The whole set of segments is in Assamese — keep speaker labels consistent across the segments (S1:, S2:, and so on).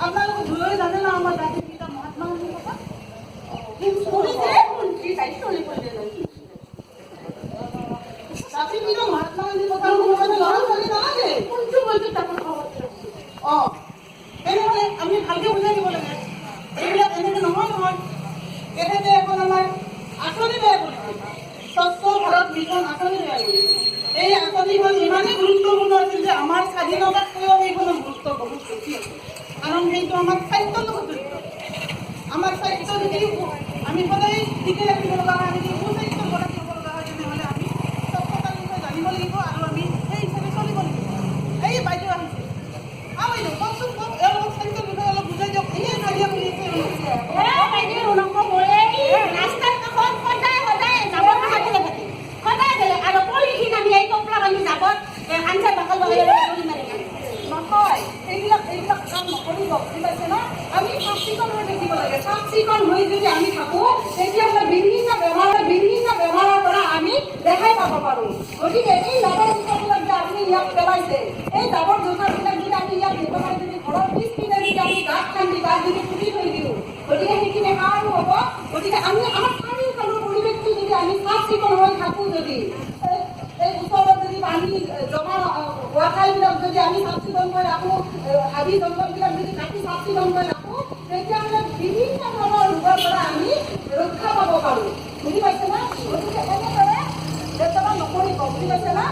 S1: আপোনালোকে দুয়োৱে জানে ন আমাৰ জাতিৰ পিতা মহাত্মা গান্ধীৰ কথা? শুনিছে? জাতিৰ পিতা মহাত্মা গান্ধীৰ কথা শুনিছেনে? ল'ৰা ছোৱালী নালাগে।
S2: কোনটো বলছো তাকৰ খবৰ?
S1: অঁ, তেনেহ'লে আমি ভালকে বুজাই দিব লাগে, এইবিলাক এনেকে নহয় নহয়। তেখেতে এখন আমাৰ আঁচনি তৈয়াৰ কৰিছিল, স্বচ্ছ ভাৰত মিছন আঁচনি তৈয়াৰ কৰিছিল। এই আঁচনিখন ইমানেই গুৰুত্বপূৰ্ণ আছিল যে আমাৰ স্বাধীনতাতকৈও সেইখনৰ গুৰুত্ব বহুত বেছি আছিল, কাৰণ সেইটো আমাৰ স্বাস্থ্যৰ লগত জড়িত। আমাৰ স্বাস্থ্য যদি আমি সদায় ঠিকে ৰাখিব লগা হয়, আমি যদি সুস্বাস্থ্য ৰাখিব লগা হয়, তেনেহ'লে আমি স্বচ্ছতাৰ বিষয়ে জানিব লাগিব আৰু আমি সেই হিচাপে চলিব লাগিব। এই বাইদেউ আহিছে। বাইদেউ, কওকচোন, কওক, এওঁলোকক স্বাস্থ্যৰ বিষয়ে অলপ বুজাই দিয়ক। এনেই কাজিয়া কৰি আছে এওঁলোকে।
S2: এ বাইদেউ, নক'ব, এই ৰাস্তাৰ কাষত সদায় সদায় জাবৰ মখা পেলাই থাকে, সদায় পেলাই। আৰু পলিথিন, আমি এই টোপলা বান্ধি জাবৰ আঞ্জা বাকল বাকলি দৌৰি মাৰে।
S3: নহয়, এইবিলাক কাম নকৰিব, বুজি পাইছে ন? আমি চাফ চিকুণ হৈ থাকিব লাগে। চাফ চিকুণ হৈ যদি আমি থাকোঁ, তেতিয়াহ'লে বিভিন্ন বেমাৰৰ পৰা আমি ৰেহাই পাব পাৰোঁ। গতিকে এই জাবৰ জোঁথৰবিলাক যে আপুনি ইয়াত পেলাইছে, এই জাবৰ জোঁথৰবিলাক যদি আমি ইয়াত নেপেলাই যদি ঘৰৰ পিছপিনে যদি আমি গাঁত খান্দি তাত যদি পুতি থৈ দিওঁ, গতিকে সেইখিনি সাৰো হ'ব। গতিকে আমি আমাৰ চাৰিওফালৰ পৰিৱেশটো যদি আমি চাফ চিকুণ হৈ থাকোঁ, যদি এই ওচৰত যদি পানী জমা হোৱা ঠাইবিলাক যদি আমি চাফ চিকুণ কৰি ৰাখোঁ, হাবি জংঘলবিলাক যদি কাটি চাফ চিকুণ কৰি ৰাখোঁ, তেতিয়াহ'লে বিভিন্ন ধৰণৰ ৰোগৰ পৰা আমি ৰক্ষা পাব পাৰোঁ, বুজি পাইছে না? গতিকে এনেদৰে লেতেৰা নকৰিব, বুজি পাইছে না?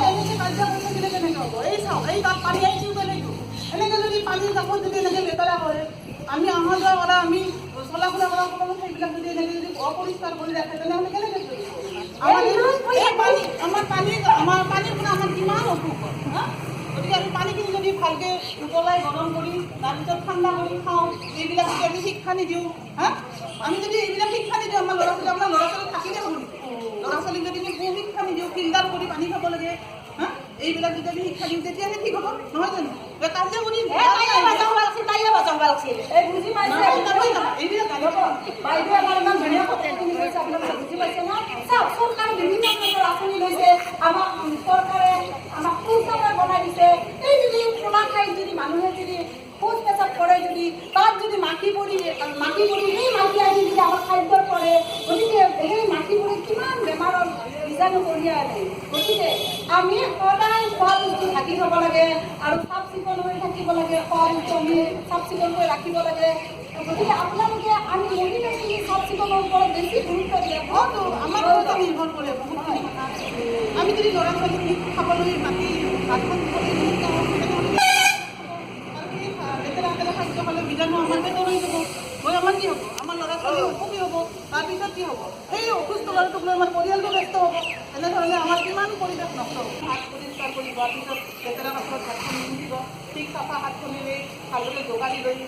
S1: এনেকে কাজিয়া কৰি থাকিলে কেনেকে হ'ব? এই চাওক, এই তাত পানী, এই টিউবৱেল এইটো। এনেকে যদি পানীৰ কাষত যদি এনেকে লেতেৰা কৰে, আমি অহা যোৱা কৰা, আমি চলা ফুৰা কৰা সকলো ঠাইবিলাক যদি এনেকে যদি অপৰিষ্কাৰ কৰি ৰাখে, তেনেহ'লে কেনেকে চলিব? আমাৰ এই পানী, আমাৰ পানীৰ পৰা আমাৰ কিমান অসুখ হয়, হা? গতিকে আমি পানীখিনি যদি ভালকে উতলাই গৰম কৰি তাৰপিছত ঠাণ্ডা কৰি খাওঁ, এইবিলাক যদি আমি শিক্ষা নিদিওঁ, হা, আমি যদি এইবিলাক শিক্ষা নিদিওঁ আমাৰ ল'ৰা ছোৱালী, আমাৰ ল'ৰা ছোৱালী থাকিলে হ'ব নেকি? ল'ৰা ছোৱালীক যদি আমি সুশিক্ষা নিদিওঁ, ফিল্টাৰ কৰি পানী খাব লাগে, হা, এইবিলাক যদি আমি শিক্ষা দিওঁ, তেতিয়াহে ঠিক হ'ব, নহয় জানো? এতিয়া কাজিয়া কৰি
S2: এ তাইয়ে বাজাব লাগছিল, তাইয়ে বাজাব লাগছিল।
S3: এই বুজি পাইছে?
S1: নহয়, নহয়, নহয়, এইবিলাক গালি
S3: বাইদেউ, আমাৰ ইমান ধুনীয়া কথাখিনি কৈছে, আপোনালোকে বুজি পাইছে ন? চাওক, চৰকাৰে বিভিন্ন ধৰণৰ আঁচনি লৈছে। আমাক চৰকাৰে আমাক শৌচাগাৰ বনাই দিছে। এই যদি খোলা ঠাইত যদি মানুহে যদি শৌচ পেচাব কৰে, যদি তাত যদি মাখি পৰি সেই মাখি আহি যদি আমাৰ খাদ্যত পৰে, গতিকে সেই মাখি পৰি কিমান বেমাৰৰ বীজাণু কঢ়িয়াই আনে। গতিকে আমি সদায় খোৱা বস্তু ঢাকি থ'ব লাগে আৰু চাফ চিকুণ হৈ থাকিব লাগে। খোৱা বস্তু আমি চাফ চিকুণকৈ ৰাখিব লাগে। গতিকে আপোনালোকে, আমি মহিলাখিনি চাফ চিকুণৰ ওপৰত বেছি গুৰুত্ব দিয়ে।
S1: হয়তো আমাৰ ওপৰতে নিৰ্ভৰ কৰে বহুতখিনি কথা। আমি যদি ল'ৰা ছোৱালীখিনিক খাবলৈ মাতি ভাতখন দিবলৈ নিশিকাওঁ, তেনেহ'লে আৰু সেই লেতেৰা লেতেৰা খাদ্য খালে বীজাণু আমাৰ পেটলৈ যাব গৈ আমাৰ কি হ'ব? আমাৰ ল'ৰা ছোৱালী অসুখী হ'ব। তাৰপিছত কি হ'ব? সেই অসুস্থ ল'ৰাটোক লৈ আমাৰ পৰিয়ালটো ব্যস্ত হ'ব। এনেধৰণে আমাৰ কিমান পৰিৱেশ নষ্ট হ'ব। হাত পৰিষ্কাৰ কৰি লোৱাৰ পিছত লেতেৰা কাপোৰত হাতখন নুমুচিব। ঠিক চাফা হাতখনেৰে ভালদৰে জোকাৰি লৈ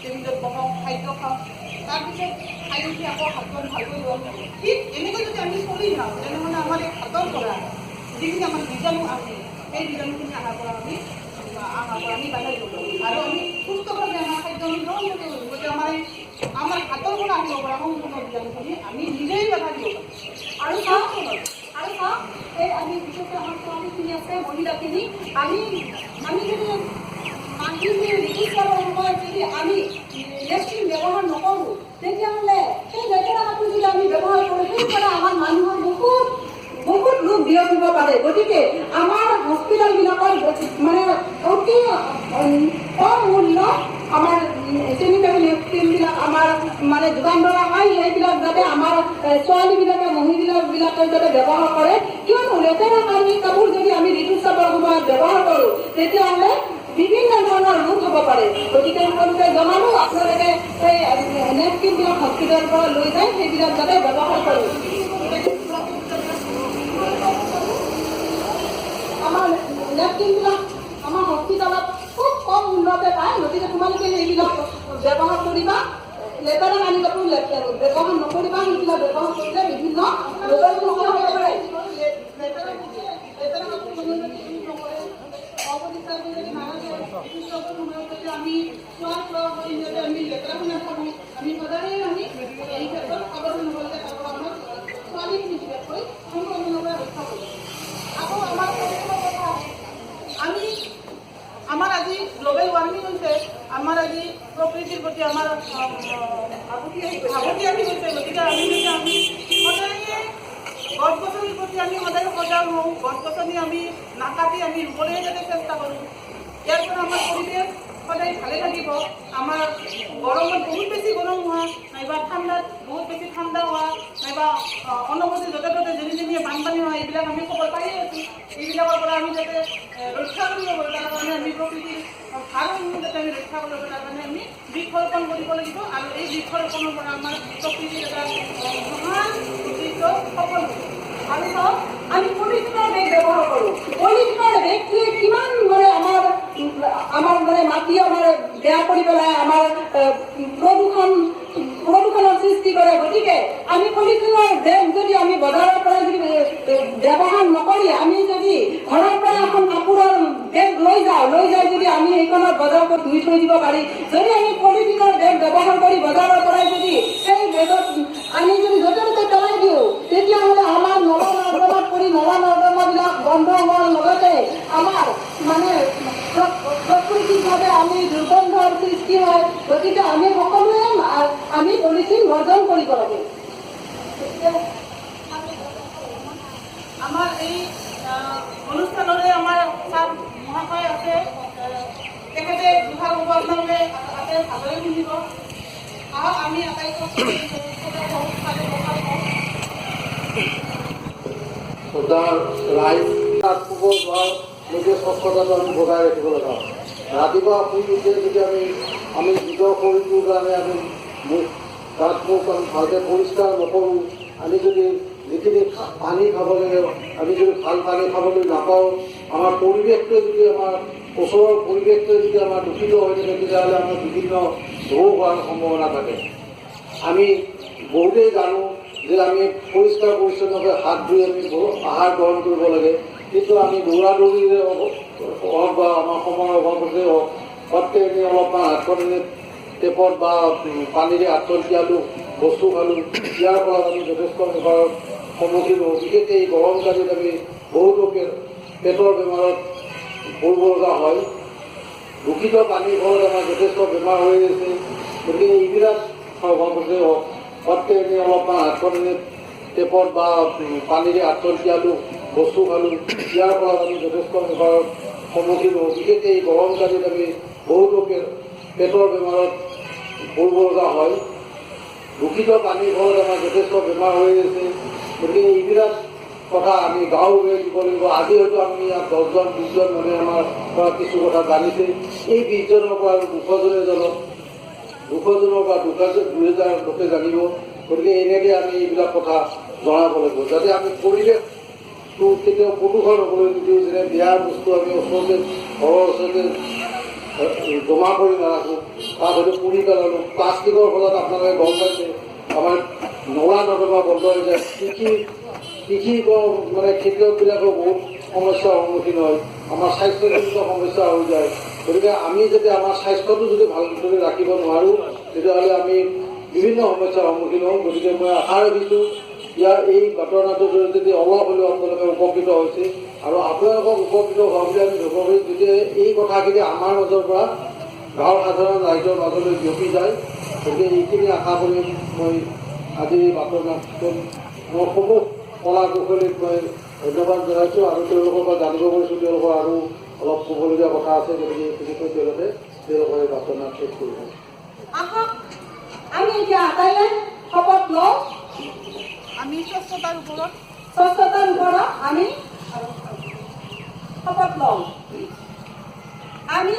S1: টেবুলত বহক, খাদ্য খাওক, তাৰপিছত খাই উঠি আকৌ হাতখন ভালকৈ ধুৱক। ঠিক এনেকৈ যদি আমি চলি যাওঁ, তেনেহ'লে আমাৰ এই হাতৰ পৰা যিখিনি আমাৰ বীজাণু আহে, সেই বীজাণুখিনি অহাৰ পৰা আমি বাধা দিব পাৰোঁ আৰু আমি সুস্থভাৱে আমাৰ খাদ্য আমি গ্ৰহণ কৰিব পাৰিম। গতিকে আমাৰ হাতৰ পৰা আহিব পৰা সম্পূৰ্ণ বীজাণুখিনি আমি নিজেই বাধা দিব পাৰোঁ।
S3: আৰু চাওক, এই আমি বিশেষকৈ আমাৰ ছোৱালীখিনি আছে, মহিলাখিনি, আমি আমি যদি মাহিলী ঋতুস্ৰাৱৰ সময়ত যদি আমি নেপকিন ব্যৱহাৰ নকৰোঁ, তেতিয়াহ'লে সেই লেতেৰা কাপোৰ যদি আমি ব্যৱহাৰ কৰোঁ, সেই পৰা আমাৰ মানুহৰ বহুত বহুত ৰোগ বিয়পিব পাৰে। গতিকে আমাৰ হস্পিটেলবিলাকত মানে অতি কম মূল্য আমাৰ চেনিটাৰী নেপকিনবিলাক আমাৰ মানে যোগান ধৰা হয়। সেইবিলাক যাতে আমাৰ ছোৱালীবিলাকে, মহিলাবিলাকে যাতে ব্যৱহাৰ কৰে। কিয়নো লেতেৰা কানি কাপোৰ যদি আমি ঋতুস্ৰাৱৰ সময়ত ব্যৱহাৰ কৰোঁ, তেতিয়াহ'লে বিভিন্ন ধৰণৰ ৰোগ হ'ব পাৰে। গতিকে সকলোকে জনালোঁ, আপোনালোকে সেই নেপকিনবিলাক হস্পিটেলৰ পৰা লৈ যায়, সেইবিলাক যাতে ব্যৱহাৰ কৰে। আমাৰ নেপকিনবিলাক আমাৰ হস্পিটেলত খুব কম মূল্যতে পায়। গতিকে তোমালোকে সেইবিলাক ব্যৱহাৰ কৰিবা। লেতেৰা কানি কাপোৰ ব্যৱহাৰ নকৰিবা। সেইবিলাক ব্যৱহাৰ কৰিলে বিভিন্ন ৰোগৰ সৃষ্টি হ'ব পাৰে।
S1: লেতেৰা কাপোৰ মানুহে যদি ইউজ নকৰে, অপৰিষ্কাৰ কৰি যদি নাৰাখে, ঋতুস্ৰাৱৰ সময়ত যদি আমি চোৱা চোৱা কৰি যদি আমি লেতেৰা নাথাকোঁ, আমি সদায় আমি এই ক্ষেত্ৰত সাৱধান হ'ব লাগে। তাৰ পৰা আমাৰ ছোৱালীখিনি বিশেষকৈ সংক্ৰমণৰ পৰা ৰক্ষা কৰিব। আকৌ আমাৰ পৰিয়ালৰ কথা, আমি আমাৰ আমাৰ আজি গ্ল'বেল ৱাৰ্মিং হৈছে, আমাৰ আজি প্ৰকৃতিৰ প্ৰতি আমাৰ
S3: ভাবুকি আহি গৈছে।
S1: ভাবুকি আহি গৈছে। গতিকে আমি যদি আমি সদায়ে গছ গছনিৰ প্ৰতি আমি সদায় সজাগ হওঁ, গছ গছনি আমি নাকাটি আমি ৰুবলৈ যাতে চেষ্টা কৰোঁ, ইয়াৰ পৰা আমাৰ পৰিৱেশ সদায় ভালে থাকিব। আমাৰ গৰমত বহুত বেছি গৰম হোৱা নাইবা ঠাণ্ডাত বহুত বেছি ঠাণ্ডা হোৱা নাইবা অনবৰতে য'তে ত'তে যেনি তেনিয়ে বানপানী হোৱা, এইবিলাক আমি খবৰ পায়ে আছোঁ। এইবিলাকৰ পৰা আমি যাতে ৰক্ষা কৰিব পাৰোঁ, তাৰ কাৰণে আমি প্ৰকৃতিৰ ভাৰসাম্য যাতে আমি ৰক্ষা কৰিব পাৰোঁ, তাৰ কাৰণে আমি বৃক্ষৰোপণ কৰিব লাগিব। আৰু এই বৃক্ষৰোপণৰ পৰা আমাৰ প্ৰকৃতিৰ এটা মহান উদ্দেশ্য সফল হ'ব।
S3: আৰু চাওক, আমি পলিথিনৰ বেগ ব্যৱহাৰ কৰোঁ। পলিথিনৰ বেগটোৱে কিমান মানে আমাৰ মানে মাটি আমাৰ বেয়া কৰি পেলাই, আমাৰ প্ৰদূষণৰ সৃষ্টি কৰে। গতিকে আমি পলিথিনৰ বেগ যদি আমি বজাৰৰ পৰা যদি ব্যৱহাৰ নকৰি আমি যদি ঘৰৰ পৰা এখন কাপোৰৰ বেগ লৈ যাওঁ, লৈ যাই যদি আমি সেইখনত বজাৰ কৰি ধুই থৈ দিব পাৰি, যদি আমি পলিথিনৰ বেগ ব্যৱহাৰ কৰি বজাৰৰ পৰাই যদি সেই বেগত আমি যদি য'তে ত'তে পেলাই দিওঁ, তেতিয়াহ'লে আমাৰ নলা নৰ্দমাত পৰি নলা নৰ্দমাবিলাক বন্ধ হোৱাৰ লগতে আমাৰ মানে প্ৰাকৃতিকভাৱে আমি দুৰ্গন্ধৰ সৃষ্টি হয়। গতিকে আমি সকলোৱে আমি পলিথিন বৰ্জন কৰিব লাগে।
S1: আমাৰ এই অনুষ্ঠানৰে আমাৰ ছাৰ মহাশয় আছে। তেখেতে দুষাৰ ক'ব, আপোনালোকে তাতে ভালদৰে শুনিব। আহক, আমি আটাইতকৈ ভাল কওঁ।
S4: শ্ৰদ্ধাৰ ৰাইজ, পূবৰ যোৱালৈকে স্বচ্ছতাটো আমি বজাই ৰাখিব লগা হয়। ৰাতিপুৱা শুই উঠিয়ে যদি আমি নিজৰ শৰীৰটোৰ কাৰণে আমি মুখ দাঁত মুখ আমি ভালকৈ পৰিষ্কাৰ নকৰোঁ, আমি যদি যিখিনি পানী খাব লাগে, আমি যদি ভাল পানী খাবলৈ নাপাওঁ, আমাৰ পৰিৱেশটোৱে যদি, আমাৰ ওচৰৰ পৰিৱেশটোৱে যদি আমাৰ দূষিত হৈ থাকে, তেতিয়াহ'লে আমাৰ বিভিন্ন ৰোগ হোৱাৰ সম্ভাৱনা থাকে। আমি বহুতেই জানো যে আমি পৰিষ্কাৰ পৰিচ্ছন্নকৈ হাত ধুই আমি আহাৰ গ্ৰহণ কৰিব লাগে। কিন্তু আমি দৌৰা দৌৰিৰে হওক বা আমাৰ সময়ৰ অভাৱতে হওক, পটকৈ এনেই অলপমান হাতখন এনেই টেপত বা পানীৰে হাতখন তিয়ালোঁ, বস্তু খালোঁ, ইয়াৰ ফলত আমি যথেষ্ট বেমাৰৰ সন্মুখীন হওঁ। বিশেষকৈ এই গৰম কালিত আমি বহুতো পেটৰ বেমাৰত পৰিব লগা হয়। দূষিত পানীৰ ফলত আমাৰ যথেষ্ট বেমাৰ হৈ আছে। গতিকে এইবিলাক অভাৱতে হওক, পটকৈ এনেই অলপমান হাতখন এনেই টেপত বা পানীৰে হাতখন তিয়ালোঁ, বস্তু খালোঁ, ইয়াৰ ফলত আমি যথেষ্ট বেমাৰৰ সন্মুখীন হওঁ। বিশেষকৈ এই গৰম কালিত আমি বহুতো পেটৰ বেমাৰত পৰিব লগা হয়। দূষিত পানীৰ ফলত আমাৰ যথেষ্ট বেমাৰ হৈ আছে। গতিকে এইবিলাক কথা আমি গাঁও ভূঞে দিব লাগিব। আজি হয়তো আমি ইয়াত 10জন 20জন মানুহে আমাৰ পৰা কিছু কথা জানিছে। এই 20জনৰ পৰা আৰু 200জনে জানক, 200জনৰ পৰা 2000 লোকে জানিব। গতিকে এনেকৈ আমি এইবিলাক কথা জনাব লাগিব, যাতে আমি পৰিৱেশটো কেতিয়াও প্ৰদূষণ হ'বলৈ নিদিওঁ। যেনে বেয়া বস্তু আমি ওচৰতে, ঘৰৰ ওচৰতে জমা কৰি নাৰাখোঁ, তাত হয়তো পুৰি পেলালোঁ। প্লাষ্টিকৰ ফলত আপোনালোকে গম পাইছে, আমাৰ নলা নৰ্দমা বন্ধ হৈ যায়। কৃষি কৃষি মানে খেতিয়কবিলাকৰ বহুত সমস্যাৰ সন্মুখীন হয়। আমাৰ স্বাস্থ্যজনিত সমস্যা হৈ যায়। গতিকে আমি যাতে আমাৰ স্বাস্থ্যটো যদি ভালদৰে ৰাখিব নোৱাৰোঁ, তেতিয়াহ'লে আমি বিভিন্ন সমস্যাৰ সন্মুখীন হওঁ। গতিকে মই আশা ৰাখিছোঁ, ইয়াৰ এই ঘটনাটোৰ জৰিয়তে যদি অলপ হ'লেও আপোনালোকে উপকৃত হৈছে আৰু আপোনালোকক উপকৃত হোৱা বুলি আমি ধৰিব পাৰিম, যেতিয়া এই কথাখিনি আমাৰ মাজৰ পৰা গাঁৱৰ সাধাৰণ ৰাইজৰ মাজলৈ বিয়পি যায়। গতিকে এইখিনি আশা কৰি মই আজি এই বাটৰ নাটখন মই সমূহ কলা কুশলীক মই ধন্যবাদ জনাইছোঁ আৰু তেওঁলোকৰ পৰা জানিব পাৰিছোঁ, তেওঁলোকৰ আৰু অলপ ক'বলগীয়া কথা আছে। গতিকে এইখিনি কৈ তেওঁলোকৰ এই বাটৰ নাট শেষ কৰিব।
S3: আহক, আমি এতিয়া আটাইয়ে শপত লওঁ।
S1: আমি স্বচ্ছতাৰ ওপৰত
S3: স্বচ্ছতাৰ ওপৰত আমি শপত লওঁ। আমি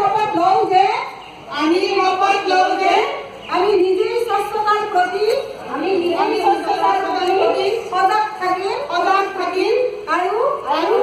S3: শপত লওঁ যে
S1: আমি শপত লওঁ যে
S3: আমি নিজেই স্বচ্ছতাৰ প্ৰতি
S2: আমি
S3: আমি স্বচ্ছতাৰ প্ৰতি সজাগ থাকিম
S1: সজাগ থাকিম
S3: আৰু
S1: আৰু